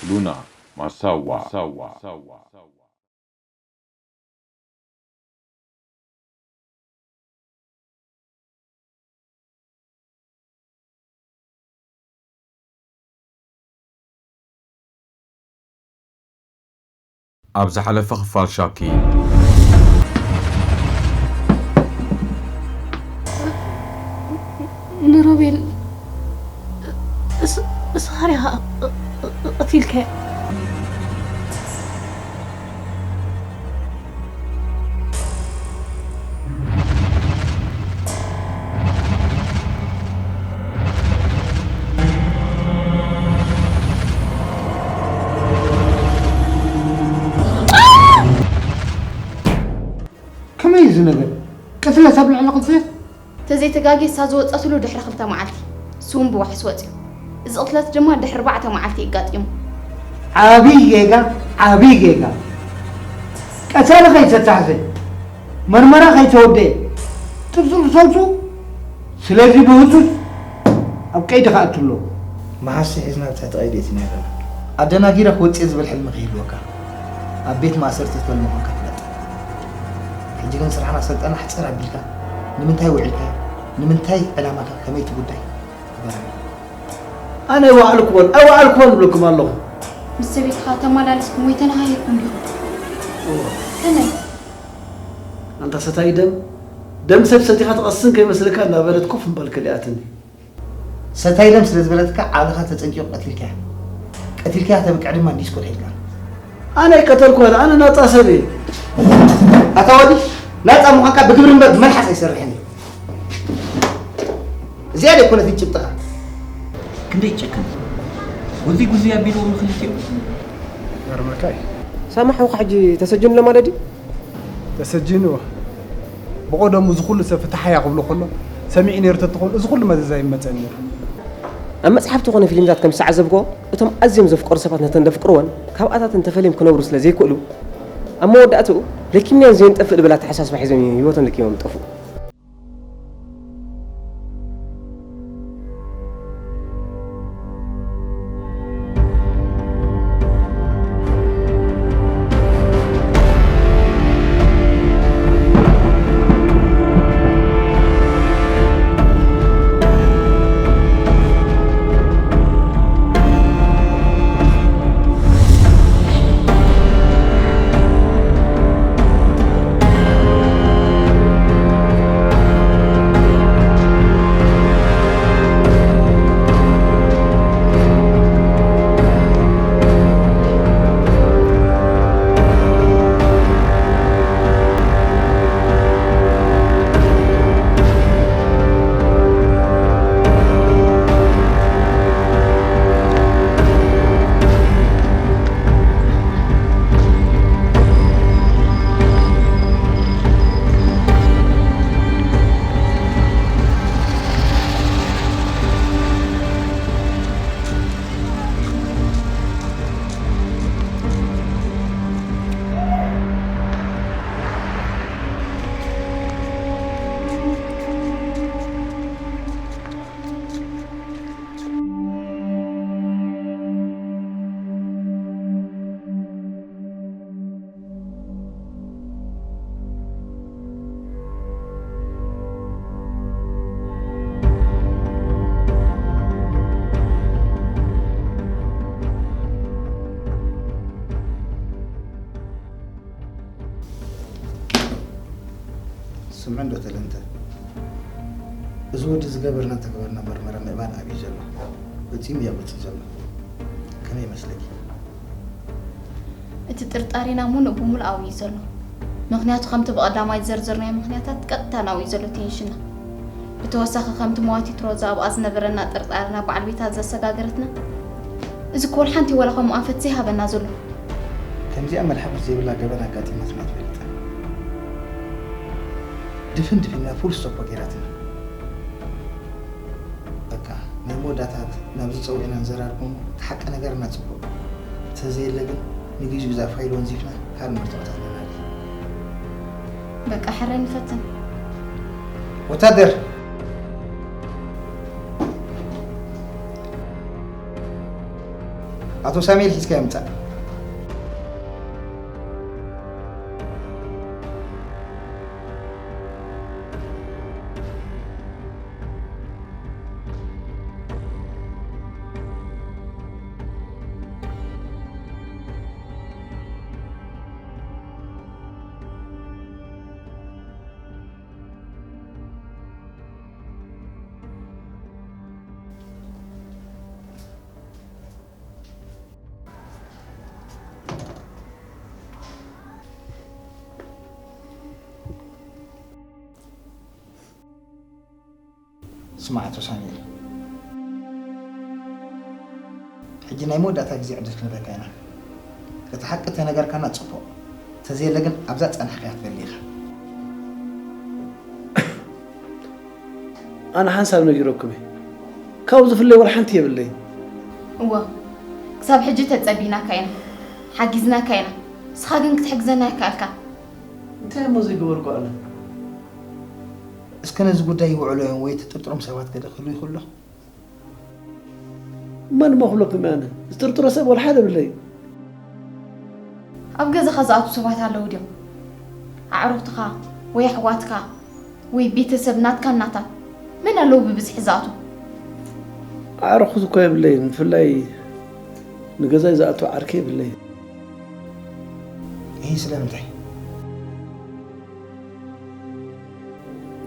ሉና ማሳዋ። ኣብ ዝሓለፈ ክፋል ሻኪ። ንሮቤል እስ- እስኻ ዲኻ ቀቲልካዮ? ከመይ እዚ ነገር? ቅትለት ኣብ ልዕሊ ቅትለት? ተዘይተጋግየ እሳ ዝወፀትሉ ድሕሪ ክልተ መዓልቲ፣ እሱ እውን ብዋሕስ ወፂኡ። እዚ ቅትለት ድማ ድሕሪ ኣርባዕተ መዓልቲ እዩ ኣጋጢሙ። ዓብዪ ጌጋ፣ ዓብዪ ጌጋ። ቀታሊ ከይተታሕዘ፣ መርመራ ከይተወደኤ፣ ጥርጥር ዝሰልሱ፣ ስለዚ ብህፁፅ ኣብ ቀይዲ ክኣቱ ኣለዎ። መሓሲ ሒዝና ኣብ ትሕቲ ቀይዲ እቲና ኣለና። ኣደናጊረ ክወፅእ ዝብል ሕልሚ ከይህልወካ ኣብ ቤት ማእሰርቲ ትበል ምዃንካ ፍለጥ። ሕጂ ግን ስራሕና ሰልጠና ሕፅር ኣቢልካ ንምንታይ ውዒልካዮ? ንምንታይ ዕላማካ ከመይ እቲ ጉዳይ? ንገረኒ። ኣነ ኣይወዓልኩዎን ኣይወዓልኩዎን እብለኩም ኣለኹ። ምስ ሰበይትኻ ተመላሊስኩም ወይ ተነሃሂርኩም ዲኹም? ከመይ? ኣንታ ሰታይ ደም ደም ሰብ ሰቲኻ ትቐስን ከይመስለካ እናበለት ኮፍ ምባል ከሊኣትኒ። ሰታይ ደም ስለ ዝበለትካ ዓለኻ ተጸንቂቑ ቀቲልካያ። ቀቲልካያ ተብቅዕ ድማ ዲስኮ ሒድካ። ኣነ ኣይቀተልኩዋን ኣነ ናጻ ሰብ እየ። ኣታ ወዲ ናጻ ምዃንካ ብግብሪ እምበር ብመልሓስ ኣይሰርሕን እዩ። እዚኣ ደይ ኮነትን ጭብጥኻ። ክንደይ ይጨክን። ጉዚ ጉዚ ኣቢልዎም ንክልቲኦም። መርምርካይ። ሳማሕ እኳ ሕጂ ተሰጅኑ ለማለዲ ተሰጅኑ። ብቐደሙ እዚ ኩሉ ሰብ ፍትሓያ ክብሎ ከሎ ሰሚዑ ነይሩ ተትኾን እዚ ኩሉ መዘዝ ኣይመፀን ነይሩ። ኣብ መፅሓፍቲ ኮነ ፊልምታት ከም ዝተዓዘብክዎ እቶም ኣዝዮም ዘፍቀሩ ሰባት ነተን ዘፍቅርወን ካብኣታተን ተፈልዮም ክነብሩ ስለ ዘይክእሉ ኣብ መወዳእትኡ ለኪምናዮም ዘየንጠፍእ ልብል ኣተሓሳስባ ሒዞም እዮም ህይወቶም ለኪሞም ዝጠፍኡ። ስምዒ እንዶ ተለንተ፣ እዚ ወዲ ዝገበርና ተግባርና መርመራ ምእማን ኣብዩ ዘሎ። ፈጺሙ እያ ወጺእ ዘሎ። ከመይ ይመስለኪ? እቲ ጥርጣሬና ሙሉእ ብሙሉእ ኣብዩ ዘሎ። ምኽንያቱ ከምቲ ብቐዳማይ ዝዘርዘርናዮ ምኽንያታት ቀጥታ ናብኡ እዩ ዘሎ ቴንሽንና። ብተወሳኺ ከምቲ መዋቲት ሮዛ ኣብኣ ዝነበረና ጥርጣሬና በዓል ቤታ ዘሰጋገረትና፣ እዚ እኮ ወላ ሓንቲ ዋላ ከም ኣንፈት ዘይሃበና ዘሎ። ከምዚኣ መልሓፍቲ ዘይብላ ገበን ኣጋጢማትና ኣይትፈልጥን። ድፍን ድፊንና ፉል ስቶፕ ገይራትና። በቃ ናይ መወዳእታ ናብዚ ጸዊዕና ንዘራርቦ እሞ እቲ ሓቂ ነገርና ጽቡቕ። እንተዘየለ ግን ንግዚኡ እዛ ፋይል ወንዚፍና ካልእ መርትዖታት ነናዲ። በቃ ሕራይ ንፈትን። ወታደር ኣቶ ሳሙኤል ሒዝካዮ ምጻእ። ስማዕ ኣቶ ሳሙኤል፣ ሕጂ ናይ መወዳእታ ግዜ ዕድል ክንህበካ ኢና። እቲ ሓቂ ተነገርካና ጽቡቕ፣ ተዘየለ ግን ኣብዛ ጸናሕካያ ትበሊ ኢኻ። ኣነ ሓንሳብ ነጊረኩም እየ። ካብኡ ዝፍለይ ወላ ሓንቲ የብለይ። እወ፣ ክሳብ ሕጂ ተጸቢናካ ኢና፣ ሓጊዝናካ ኢና። ንስኻ ግን ክትሕግዘና ኣይከኣልካ። እንታይ እሞ ዘይገበርኩ ኣነ? እስከ ነዚ ጉዳይ ይውዕሎ እዮም ወይ ትጥርጥሮም ሰባት ገለ ክህሉ ይኽእሉ። መን እሞ ክብለኩም እየ ኣነ? ዝጥርጥሮ ሰብ ወላ ሓደ የብለይ። ኣብ ገዛኻ ዝኣትዉ ሰባት ኣለዉ ድዮም? ኣዕሩኽትኻ ወይ ኣሕዋትካ ወይ ቤተሰብ ናትካን ናታን መን ኣለዉ ብብዝሒ ዝኣትዉ? ኣዕሩኽቲ እኮ የብለይን፣ ብፍላይ ንገዛይ ዝኣቱ ዓርኪ የብለይን። ይህ ስለምንታይ?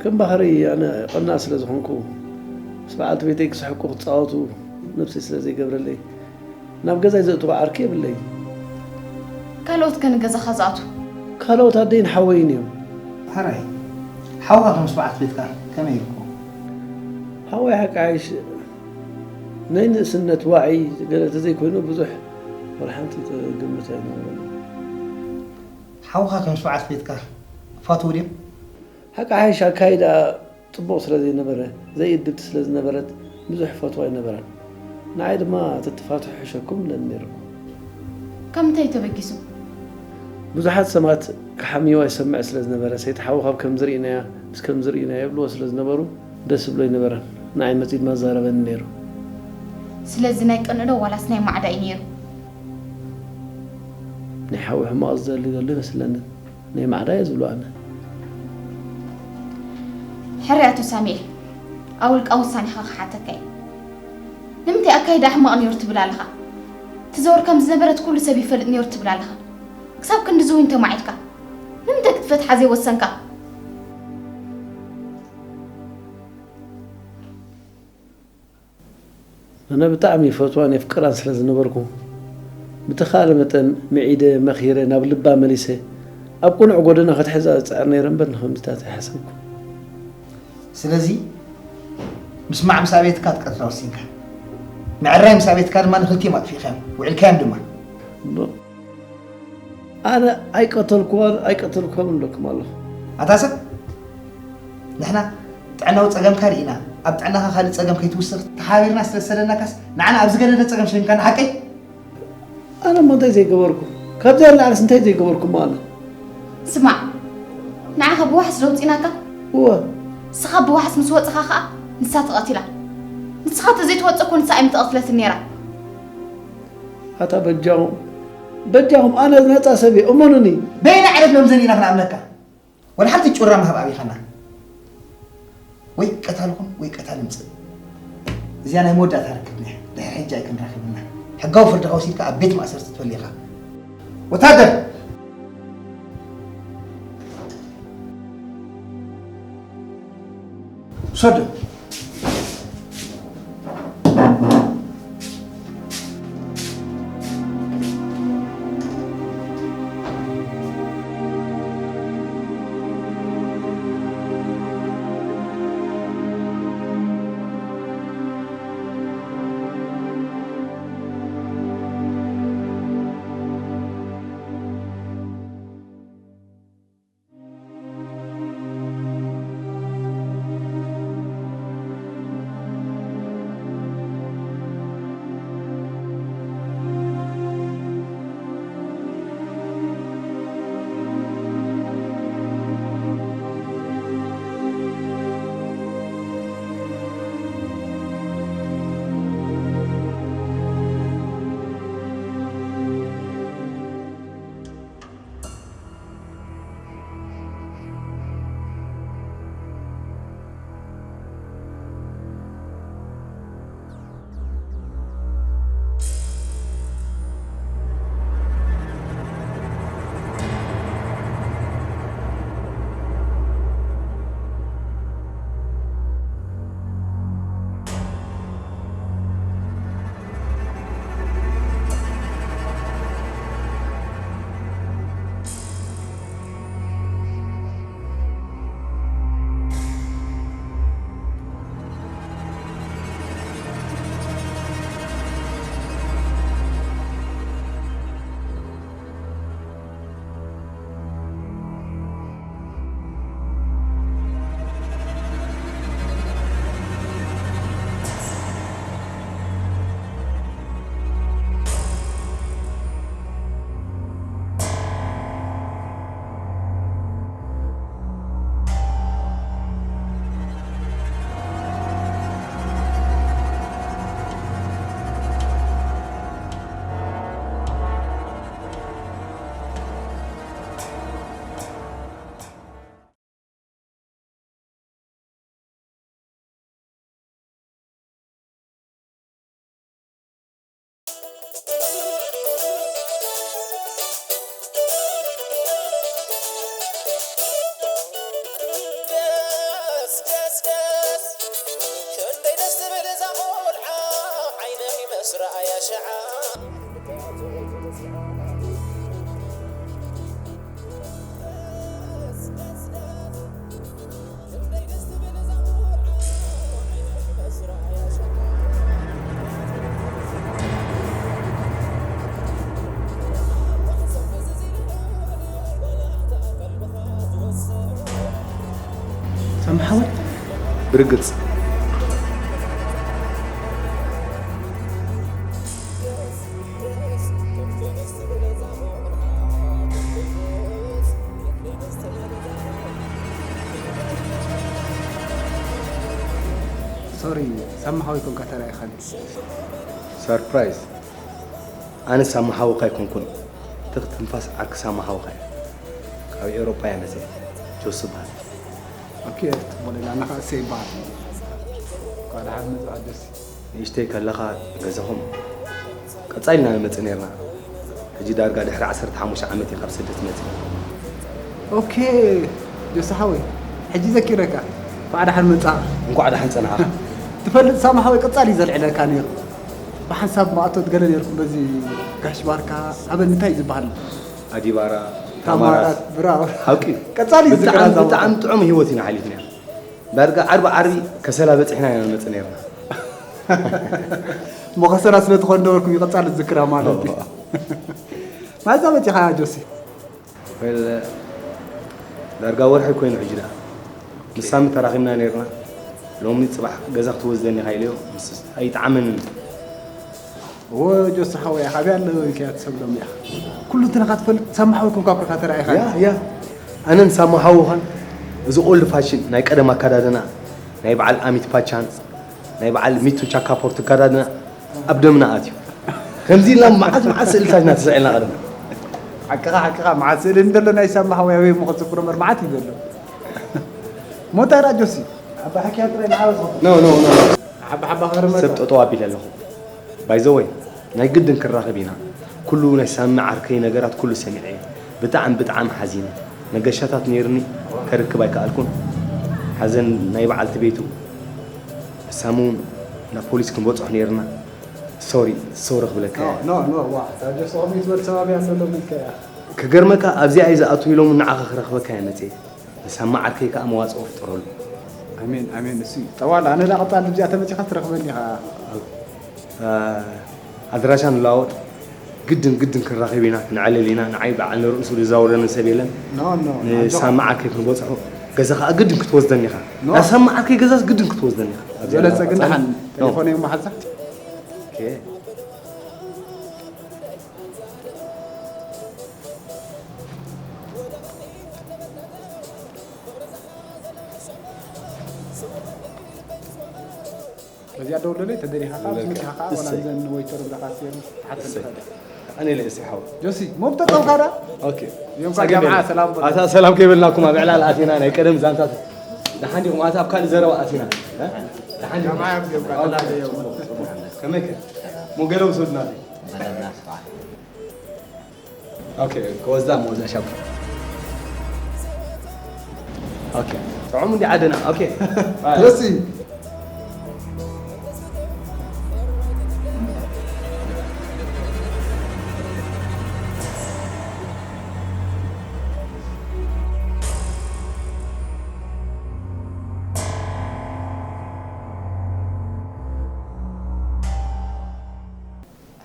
ከም ባህሪ ኣነ ቀናእ ስለ ዝኾንኩ፣ ምስ በዓልቲ ቤተይ ክስሕቁ ክጻወቱ ነብሰይ ስለ ዘይገብረለይ፣ ናብ ገዛይ ዘእትዎ ዓርኪ የብለይ። ካልኦት ከ ንገዛኻ ዝኣትዉ? ካልኦት ኣደይን ሓወይን እዮም። ሕራይ፣ ሓውኻ ከ ምስ በዓልቲ ቤትካ ከመይ ኢልኩም? ሓወይ ሓቂ ሓይሽ ናይ ንእስነት ዋዒ ገለ ተዘይኮይኑ ብዙሕ ወላ ሓንቲ ትግምት ኣይነበረን። ሓውኻ ከ ምስ በዓልቲ ቤትካ ይፋትዉ ድዮም? ሓቂ ሓይሽ ኣካይዳ ጽቡቕ ስለ ዘይነበረ፣ ዘይእድብቲ ስለ ዝነበረት ብዙሕ ፈትዋ ኣይነበራን። ንዓይ ድማ ተትፋትሑ ሕሸኩም ኢለኒ ነይሩ። ካብ ምንታይ ተበጊሱ? ብዙሓት ሰባት ክሓምይዋ ይሰምዕ ስለ ዝነበረ፣ ሰይቲ ሓውኻ ኣብ ከምዚ ርኢናያ፣ ምስ ከምዚ ርኢናያ ይብልዎ ስለ ዝነበሩ ደስ ዝብሎ ኣይነበረን። ንዓይ መጺኡ ድማ ዛረበኒ ነይሩ። ስለዚ ናይ ቅንእ ዶ ዋላስ ናይ ማዕዳ እዩ ነይሩ? ናይ ሓዊ ሕማቕ ዝደሊ ዘሎ ይመስለኒ። ናይ ማዕዳ እየ ዝብሎ ኣነ። ሕራይ ኣቶ ሳሙኤል፣ ኣብ ውልቃዊ ውሳኔኻ ክሓተካ እየ። ንምንታይ ኣካይዳ ሕማቕ ነይሩ ትብል ኣለኻ? ትዘውር ከም ዝነበረት ኩሉ ሰብ ይፈልጥ ነይሩ ትብል ኣለኻ። ክሳብ ክንድዚ እውን ተማዒድካ፣ ንምንታይ ክትፈትሓ ዘይወሰንካ? ኣነ ብጣዕሚ ይፈትዋን የፍቅራን ስለ ዝነበርኩ፣ ብተኻእለ መጠን ምዒደ፣ መኺረ፣ ናብ ልባ መሊሰ፣ ኣብ ቅኑዕ ጎደና ክትሕዛ ዝጽዕር ነይረ እምበር ንኸምዚታት ኣይሓሰብኩ። ስለዚ፣ ምስማዕ ምስ ኣቤትካ ክትቀትላ ወሲንካ። ምዕራይ ምስ ኣቤትካ ድማ ንኽልቲኦም ኣጥፊእካዮም፣ ውዒልካዮም ድማ። እሞ፣ ኣነ ኣይቀተልኩዋን ኣይቀተልኩዎምን እብለኩም ኣለኹ። ኣታ ሰብ፣ ንሕና ጥዕናዊ ጸገምካ ርኢና፣ ኣብ ጥዕናኻ ካልእ ጸገም ከይትውስኽ ተሓባቢርና ስለ ዝሰደድናካስ፣ ንዓና ኣብ ዝገደደ ጸገም ሸሚምካና ሓቀይ? ኣነ እሞ እንታይ ዘይገበርኩ? ካብዚኣ ንላዕልስ እንታይ ዘይገበርኩ እሞ ኣነ? ስማዕ፣ ንዓኻ ብዋሕስ ዶ ኣውጺእናካ? እወ። ንስኻ ብዋሕስ ምስ ወጽኻ ኸኣ ንሳ ተቐቲላ። ንስኻ እንተዘይትወጽእ እኮ ንሳ ኣይምተቐትለትን ነይራ። ኣታ በጃኹም፣ በጃኹም፣ ኣነ ነጻ ሰብ እየ፣ እመኑኒ። በየናይ ዓይነት መምዘኒ ኢና ክንኣምነካ? ወላ ሓንቲ ጩራ ምሃብ ኣቢኻና። ወይ ቀታልኹም ወይ ቀታሊ ምጽእ። እዚኣ ናይ መወዳእታ ርክብና እያ። ድሕሪ ሕጂ ኣይክንራኸብና። ሕጋዊ ፍርድኻ ወሲድካ ኣብ ቤት ማእሰርቲ ትበሊ ኢኻ። ወታደር! ውሰዶ። ሳሚ ሓወይ፣ ብርግጽ። ሶሪ፣ ሳሚ ሓወይ ኮንካ ተራኢኻኒ። ሰርፕራይዝ። ኣነ ሳሚ ሓውካ ኣይኮንኩን። ትኽ ትንፋስ ዓርኪ ሳሚ ሓውካ እየ። ካብ ኤውሮጳ እየ መጽየ። ጆስ እበሃል። ኦኬ፣ ጽቡቕ ሌላ፣ ኣነ ኸኣ እሰይ ይበሃል። እንኳዕ ደሓን መጻኻ ጆሲ። ንእሽተይ ከለኻ ገዛኹም ቀጻ ኢልና ንመጽእ ኔርና። ሕጂ ዳርጋ ድሕሪ ዓሰርተ ሓሙሽተ ዓመት እየ ካብ ስደት መጽእ። ኦኬ፣ ጆሲ ሓወይ፣ ሕጂ ዘኪረካ። እንኳዕ ደሓን መጻኻ። እንኳዕ ደሓን ጸናሕኻ። ትፈልጥ ሳሚ ሓወይ ቀጻሊ እዩ ዘልዕለካ ነይሩ። ብሓንሳብ ማእቶት ገለ ነይርኩም በዚ ጋሽ ባርካ፣ ኣበን እንታይ እዩ ዝበሃል? ኣዲባራ፣ ታማራት፣ ታማራት። ብራቮ። ሓቂ። ቀጻሊ እዩ ብጣዕሚ፣ ዝዝከር ኣዛ ቦታ። ብጣዕሚ ጥዑም ህይወት ኢና ሓሊፍና። ዳርጋ ዓርቢ ዓርቢ ከሰላ በጺሕና ኢና ንመጽእ ነይርና። እሞ ከሰላ ስለ ትኾን ነበርኩም እዩ ቀጻሊ ዝዝክራ ማለት እዩ። ማዛ መጺኻ ጆሲ? ወል፣ ዳርጋ ወርሒ ኮይኑ ሕጂ ደኣ። ምስ ሳሚ ተራኺብና ነይርና። ሎሚ ጽባሕ ገዛ ክትወስደኒ ኢኻ ኢለዮ፣ ምስ ኣይጠዓመንን። እወ ጆሲ ሓወይ፣ ካበይ ኣለወ ኢልካያ ትሰብሎም ኢኻ። ኩሉ እንትና ትፈልጥ ሳሚ ሓወይ ኮንካ እኮ ኢኻ ተራኢኻ። ያ፣ ያ። ኣነን ሳሚ ሓውኻን እዚ ኦልድ ፋሽን ናይ ቀደም ኣካዳድና፣ ናይ በዓል ኣሚት ፓቻን ናይ በዓል ሚቱ ቻካፖርት ኣካዳድና ኣብ ደምና ኣትዩ። ከምዚ ኢልና መዓት መዓት ስእልታት ኢና ተስዕልና ቀደም። ሓቅኻ፣ ሓቅኻ፣ መዓት ስእሊ እንደሎ ናይ ሳሚ ሓወይ ኣበይ እሞ ክጽብሮ እምበር መዓት እዩ ዘሎ። ሞታ ራጆሲ፣ ኣባ ሓኪያ ጥራይ ንዓወት ኸፍቶ። ኖ፣ ኖ፣ ኖ። ሓባ ሓባ ክርመታ። ሰብ ጠጠው ኣቢለ ኣለኹ። ባይ ዘ ወይ፣ ናይ ግድን ክራኸብ ኢና። ኩሉ ናይ ሳሚ ዓርከይ ነገራት ኩሉ ሰሚዐ እየ። ብጣዕሚ፣ ብጣዕሚ ሓዚነ። መገሻታት ነይርኒ፣ ከርክብ ኣይከኣልኩን። ሓዘን ናይ በዓልቲ ቤቱ። ሳሚ እውን ናብ ፖሊስ ክንበጽሖ ነይርና። ሶሪ፣ ሶሪ ክብለካ እየ። ኖ፣ ኖ፣ ኖ፣ ዋ፣ ራጆሲ ከምኡ ትበል ሰባብ እያ ዘሎ ኢልካ እያ። ክገርመካ፣ ኣብዚኣ እዩ ዝኣቱ ኢሎም ንዓኻ ክረኽበካ እየ መጽየ። ንሳሚ ዓርከይ ከኣ መዋጽኦ ፍጠረሉ። ኣሜን፣ ኣሜን። እሱ እዩ። ጠዋል፣ ኣነ ዳ ቀጻል ልብዚኣ ተመጺኻ ትረኽበኒ ኢኻ። አ-፣ ኣድራሻ ንለዋወጥ። ግድን፣ ግድን ክንራኸብ ኢና፣ ክንዕልል ኢና። ንዓይ በዓል ንርእሱ ዝዛወረኒ ሰብ የለን። ኖ፣ ኖ፣ ንሳሚ ዓርከይ ክንበጽሖ። ገዛ ከኣ ግድን ክትወስደኒ ኢኻ። ኖ። ናብ ሳሚ ዓርከይ ገዛስ ግድን ክትወስደኒ ኢኻ። ዝበለጸ ግን ደሓን ኖ። ቴሌፎን እዮም መሓዛ። ኦኬ። በዚኣ ደውለለይ፣ ተደሊኻ ከዓ፣ በቃ። ስምኪኻ ከዓ፣ ወላ እሰይ። እዘን ወይተር ብለኻ ሴሩ ትሓተን እሰይ። ትኸእል። ኣነ ኢለ እሰይ ሓው። ጆሲ፣ ሞብ ተጠውካ ዳ? ኦኬ። እዮም ጸገም ጓጃምዓ፣ የለን። ሰላም በሉ። ኣታ ሰላም ከይበልናኩም ኣብ ዕላል ኣቲና ናይ ቀደም ዛንታት። ደሓን ዲኹም? ኣታ ኣብ ካልእ ዘረባ ኣቲና። እ? ደሓን ዲኹም? ጃምዓ እዮም፣ እዮም ጓጃምዓ። ኣላ፣ ጽቡቕ፣ ጽቡቕ። ከመይ ከ? ሞገለ ውሰዱና። መደብና ስራሕ። ኦኬ፣ ክወስዳ ምወዛ ሻብ። ኦኬ፣ ጥዑም እንዲ ዓድና። ኦኬ። ጆሲ።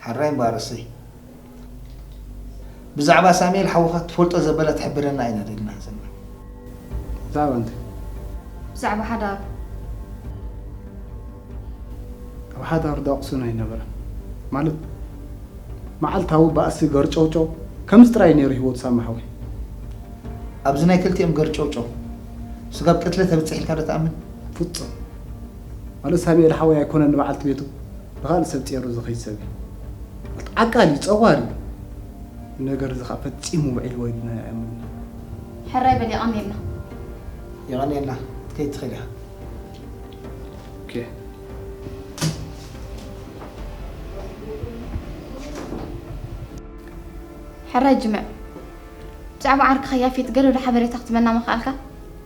ሕራይ እምበኣር እሰይ። ብዛዕባ ሳሙኤል ሓውኻ ትፈልጦ ዘበለ ትሕብረና ኢና ደሊና ዘለና። ብዛዕባ እንታይ? ብዛዕባ ሓዳሩ። ኣብ ሓዳሩ ዳቕሱን ኣይነበረን። ማለት፣ መዓልታዊ ባእሲ ገርጨውጨው፣ ከምዚ ጥራይ ነይሩ ህይወት ሳሚ ሓወይ። ኣብዚ ናይ ክልቲኦም ገርጨውጨው፣ ስጋብ ቅትለት ተብጽሕ ኢልካ ዶ ትኣምን? ፍጹም። ማለት ሳሙኤል ሓወይ ኣይኮነን ንበዓልቲ ቤቱ፣ ንኻልእ ሰብ ጸይሩ ዝኸይድ ሰብ እዩ። ማለት ዓቃል እዩ፣ ጸዋር እዩ። ነገር እዚ ኸኣ ፈጺሙ ውዒልዎ ኢልና ኣይኣምንን። ሕራይ በል፣ የቐንየልና። የቐንየልና፣ ክትከይድ ትኽእል ኢኻ። ኦኬ። ሕራይ ጅምዕ። ብዛዕባ ዓርክኻ ያፌት ገለ ዶ ሓበሬታ ክትበና ምኽኣልካ?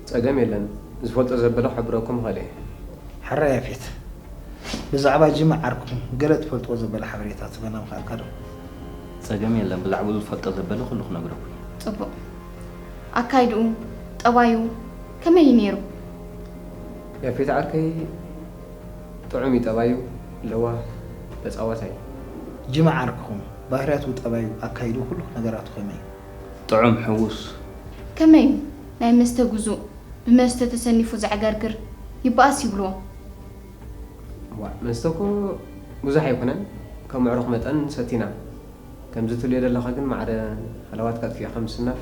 ጸገም የለን። ዝፈልጦ ዘበለ ክሕብረኩም እኽእል እየ። ሕራይ ያፌት፣ ብዛዕባ ጅምዕ ዓርክኹም ገለ ትፈልጥዎ ዘበለ ሓበሬታ ትበና ምኽኣልካ ዶ? ጸገም የለን። ብዛዕባኡ ዝፈልጦ ዘበለ ኩሉ ክነግረኩም እየ። ጽቡቕ። ኣካይድኡ፣ ጠባዩ ከመይ እዩ ነይሩ? ያፌት ዓርከይ ጥዑም እዩ ጠባዩ፣ ለዋህ፣ ተጻዋታይ። ጅምዕ ዓርክኹም፣ ባህርያቱ፣ ጠባዩ፣ ኣካይድኡ፣ ኩሉ ነገራቱ ከመይ እዩ? ጥዑም፣ ሕዉስ። ከመይ እዩ? ናይ መስተ ግዙእ፣ ብመስተ ተሰኒፉ ዘዕገርግር ይበኣስ ይብልዎ። ዋ፣ መስተ እኮ ብዙሕ ኣይኮነን፣ ከም ኣዕሩኽ መጠን ንሰቲ ኢና። ከምዚ ትብልዮ ዘለኻ ግን ማዕረ ሃለዋትካ ኣጥፊእካ ምስናፍ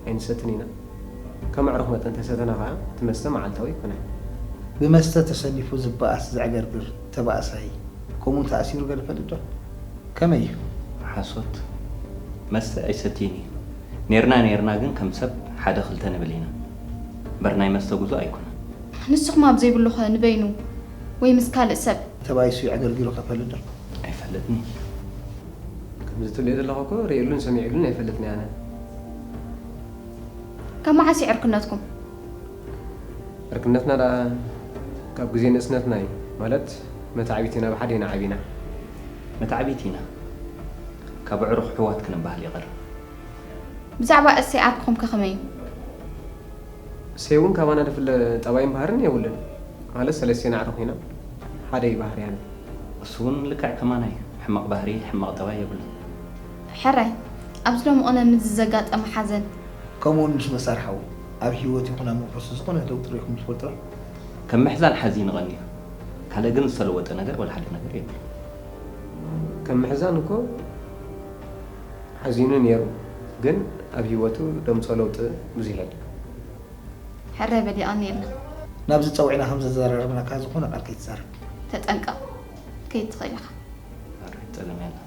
ኣይንሰትን ኢና። ከም ኣዕሩኽ መጠን ተሰተና ከኣ እቲ መስተ መዓልታዊ ኣይኮነን። ብመስተ ተሰኒፉ ዝበኣስ ዘዕገርግር ተባእሳይ ከምኡ ተኣሲሩ ገለ ፈልጥ ዶ? ከመይ እዩ? ሓሶት። መስተ ኣይሰትይን እየ። ኔርና ኔርና ግን ከም ሰብ ሓደ ክልተ ንብል ኢና። እምበር ናይ መስተ ጉዞ ኣይኮነን። ንስኹም ኣብ ዘይብልኹ ንበይኑ ወይ ምስ ካልእ ሰብ? ተባኢሱ የዕገርጊሩ ከፈልጥ ዶ? ኣይፈልጥን እየ። ከምዚ ትብልዮ ዘለኹ እኮ ርእየሉን ሰሚዐሉን ኣይፈልጥን እየ ኣነ። ካብ መዓስ እዩ ዕርክነትኩም? ዕርክነትና ደኣ ካብ ግዜ ንእስነትና እዩ። ማለት መታዕቢት ኢና ብሓደ ኢና ዓቢና። መታዕቢት ኢና። ካብ ኣዕሩኽ ኣሕዋት ክንበሃል ይቐርብ። ብዛዕባ እሰይ ዓርክኹም ከ ከመይ እዩ? እሰይ እውን ካባና ድፍለ ጠባይን ባህርን የብሉን። ማለት ሰለስቴና ኣዕሩኽ ኢና። ሓደ እዩ ባህርያና። እሱ እውን ልክዕ ከማና እዩ። ሕማቕ ባህሪ፣ ሕማቕ ጠባይ የብሉን። ሕራይ፣ ኣብዚ ሎሚ ቅነ ምስዚ ዘጋጠመ ሓዘን። ከምኡ እውን ምስ መሳርሓኡ ኣብ ህይወት ይኹን ኣብ መንፈሱ ዝኾነ ለውጢ ርኢኹም ትፈልጡ ዶ? ከም ምሕዛን ሓዚኑ ቀንዩ። ካልእ ግን ዝተለወጠ ነገር ወላ ሓደ ነገር የብሉን። ከም ምሕዛን እኮ ሓዚኑ ነይሩ፣ ግን ኣብ ህይወቱ ደምጾ ለውጢ ብዙሕ የለን። ሕራይ በል የቐንየልና። ናብዚ ጸውዒና ከም ዘዘራረብናካ ዝኾነ ቃል ከይትዛረብ። ተጠንቀቕ። ከይድ ትኽእል ኢኻ። ሕራይ ጸገም የለን።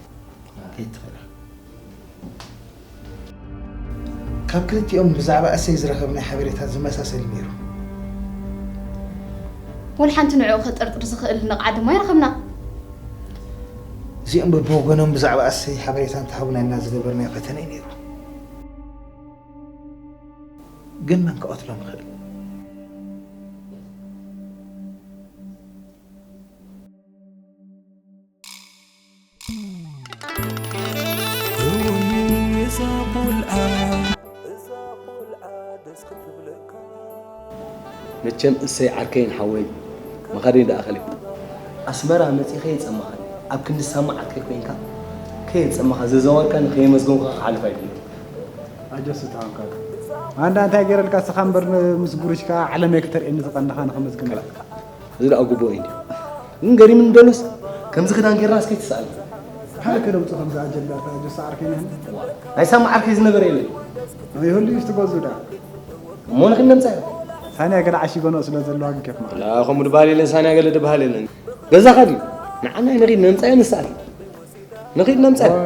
ከይድ ትኽእል ኢኻ። ካብ ክልቲኦም ብዛዕባ እሰይ ዝረኸብናዮ ሓበሬታ ዝመሳሰል እዩ ነይሩ። ወላ ሓንቲ ንዕኡ ከጠርጥር ዝኽእል ነቕዓ ድማ ኣይረኸብና። እዚኦም በብወገኖም ብዛዕባ እሰይ ሓበሬታ እንተሃቡና ኢልና ዝገበርናዮ ፈተነ እዩ ነይሩ። ግን መን ክቐትሎም ይኽእል? እዛ ቆልዓ፣ እዛ ቆልዓ ደስ ክትብለካ። መቸም እሰይ ዓርከይን ሓወይን መኻደይ ደኣ ከሊኹ። ኣስመራ መጺእ ከየጸመኻኒ፣ ኣብ ክንዲ ሳማ ዓርከይ ኮይንካ ከየጸመኻ ዘዘዋወርካኒ ከየመስገንኩኻ ክሓልፍ ኣይደልን። ኣጆስ እታ ኣንካል። ኣንዳ እንታይ ገይረልካ ስኻ እምበር ምስ ጉርሽካ ዓለመይ ክተርእየኒ ዝቐነኻ ንኸመስግነካ። እዚ ደኣ ግቡእ እዩ እንድዩ። ግን ገሪምኒ ደሎስ፣ ከምዚ ክዳን ጌርና እስከ ይትስኣል። ሓደ ከደምጹ ከምዚ ኣጀንዳ እታ ጆሳ ዓርከይ ነህን። ናይ ሳማ ዓርከይ ዝነበረ የለን። ይህሉ እዩ ትገዙ ደኣ። እሞ ንኽድ ነምጻዮ። ሳንያ ገለ ዓሺጎ ንኡ ስለ ዘለዋ ግን ኬፍ መዓል። ላ፣ ከምኡ ድበሃል የለን፣ ሳንያ ገለ ድበሃል የለን። ገዛኻ ድዩ? ንዓና ንኺድ ነምጻዮ ንስኣል። ንኺድ ነምጻዮ። ዋ።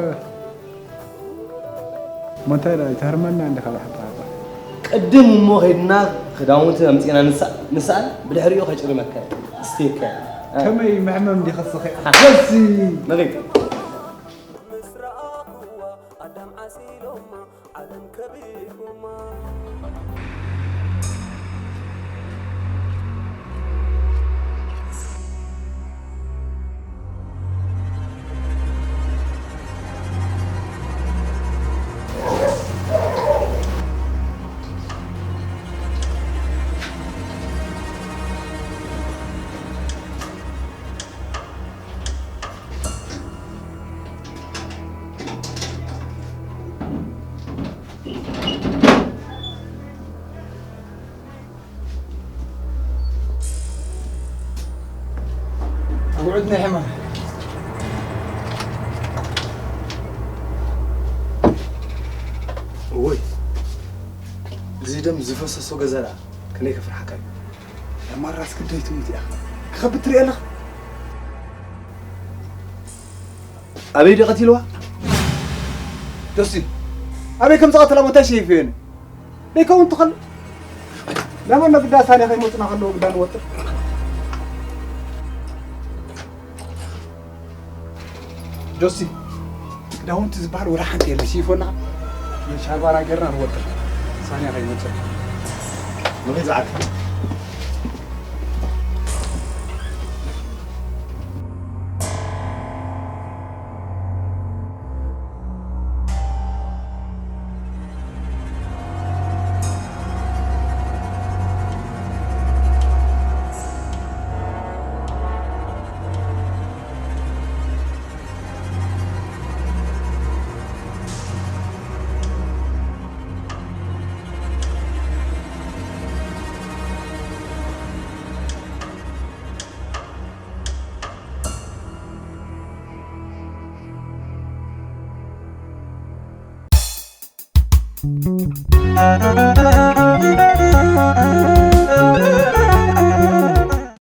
እሞ እንታይ ደኣ፣ ኣይትሃርመና እንዲኻ ብሓቂ ሓቂ። ቅድም እሞ ኸይድና ክዳውንቲ ኣምጺእና ንሳ-፣ ንስኣል፣ ብድሕሪኡ ከጭርመካ። ስቴካ። ከመይ መሕመም ዲኻ ስኺ? ሓፈሲ። ንኺድ። ኣዳም ዓሲሎማ፣ ዓለም ከቢቦማ። ኣጉዕት ናይ ሕማም። እወይ፣ እዚ ደም ዝፈሰሶ ገዛ ደኣ ክንደይ ከፍርሓካ እዩ። ለማራስ ክንደይ ትሙት እያ። ክኸብድ ትርኢ ኣለኻ። ኣበይ ድዩ ቀቲልዋ? ጆሲ፣ ኣበይ ከም ዝቐተላ ቦታ ሸይፍዮኒ። ደይከውን ትኸል። ለመን ነግዳ ሳንያ ከይመጹና ከለዉ ግዳ ንወጥር። ጆሲ፣ ክዳውንቲ ዝበሃል ወላ ሓንቲ የለን። ሽይፎና ሻልባና ጌርና ንወጥር። ሳንያ ከይመጹ። ንኺድ ዝዓት።